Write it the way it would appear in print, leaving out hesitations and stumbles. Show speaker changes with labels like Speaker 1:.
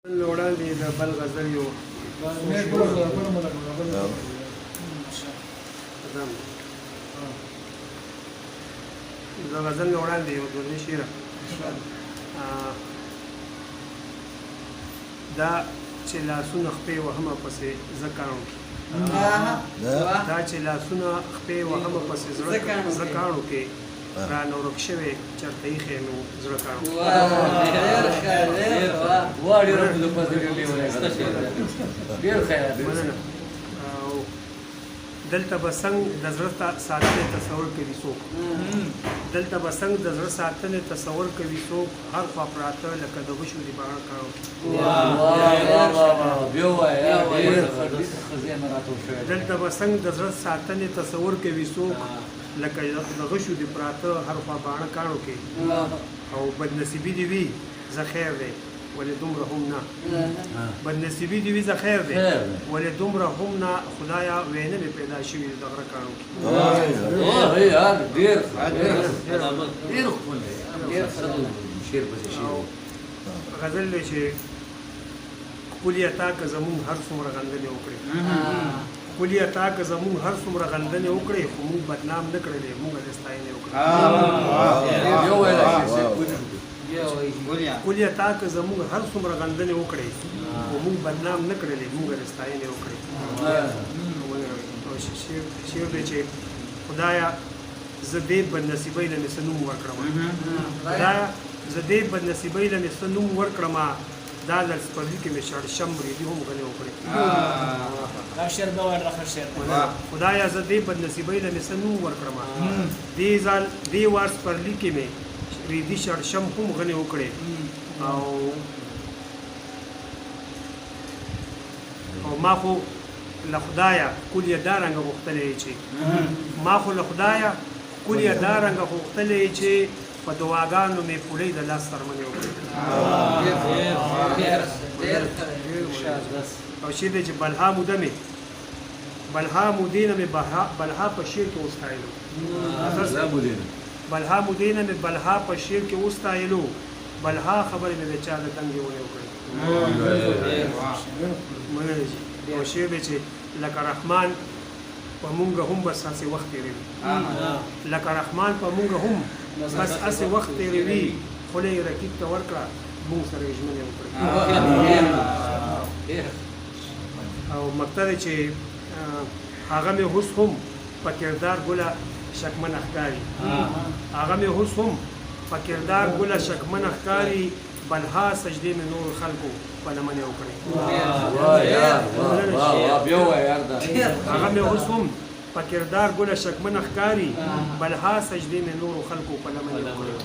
Speaker 1: له وړاندې د بل غزل یو د غزل له وړاندې یو دوه درې شعره. دا چې لاسونه خپې وهمه پسې زه کاڼو کې، دا چې لاسونه خپې وهمه پسې زړه کاڼو کې، رانه ورک شوی چرته ایښی مې و زړه کاڼو. مننه. او دلته به څنګه د زړه ساتنې تصور کوي څوک، دلته به څنګه د زړه ساتنې تصور کوي څوک، هر خوا پراته لکه د غشو دي باڼه کاڼو کې. دلته به څنګه د زړه ساتنې تصور کوي څوک، لکه د غشو دي پراته هر خوا باڼه کاڼو کې. او بدنصیبي دي وي زه خیر دی ولې دومره هم نه، بدنصیبي دي وي زه خیر دی ولې دومره هم نه، خدایا وینه مې پیدا شوي د غره کاڼو کې. غزل دی چې ښکلي عطا که زمونږ هر څومره غندنې وکړې، ښکلي عطا که زمونږ هر څومره غندنې وکړې، خو مونږ بدنام نه کړلې، مونږ د ستاینې وکړې. ښکلي عطا که زمونږ هر څومره غندنې وکړې، خو مونږ بدنام نه کړلې، مونږ د ستاینې وکړې. شعر دی چې خدایا زه دې بدنصیبۍ له مې څه نوم ورکړم، خدایا زه دې بدنصیبۍ له مې څه نوم ورکړم، دا ځل سپرلي کې مې شړشم ریدي هم غنې وکړې.
Speaker 2: دا شعر به وایي، ښه شعر.
Speaker 1: خدایا زه دې بدنصیبۍ له مې څه نوم ورکړم، دې ځل دې وار سپرلي کې مې ریدي شړشم هم غنې وکړې. او او ما خو له خدایه ښکلي دا رنګه غوښتلی چې، ما خو له خدایه ښکلي دا رنګه غوښتلی چې په دعاګانو مې پولۍ د لاس څرمنې وکړې. او شعر دی چې بلها موده مې، بلها مودې نه مې بلها په شعر کې وستایلو، بلها مودې نه مې بلها په شعر کې وستایلو، بلها خبرې مې د چا د دنګې ونې وکړې. مننه جي. او شعر دی چې لکه رحمان په مونږ هم بس هسې وخت تېروي، لکه رحمان په مونږ هم بس هسې وخت تېروي، خوله یې رقیب ته ورکړه، مونږ سره یې ژمنې وکړې. او مکته دی چې هغه مې اوس هم په کردار ګله شکمنه ښکاري، هغه مې اوس هم په کردار ګله شکمنه ښکاري، بلها سجدې مې نورو خلکو په لمنې وکړې. هغه مې اوس هم په کردار ګله شکمنه ښکاري، بلها سجدې مې نورو خلکو په لمنې وکړې.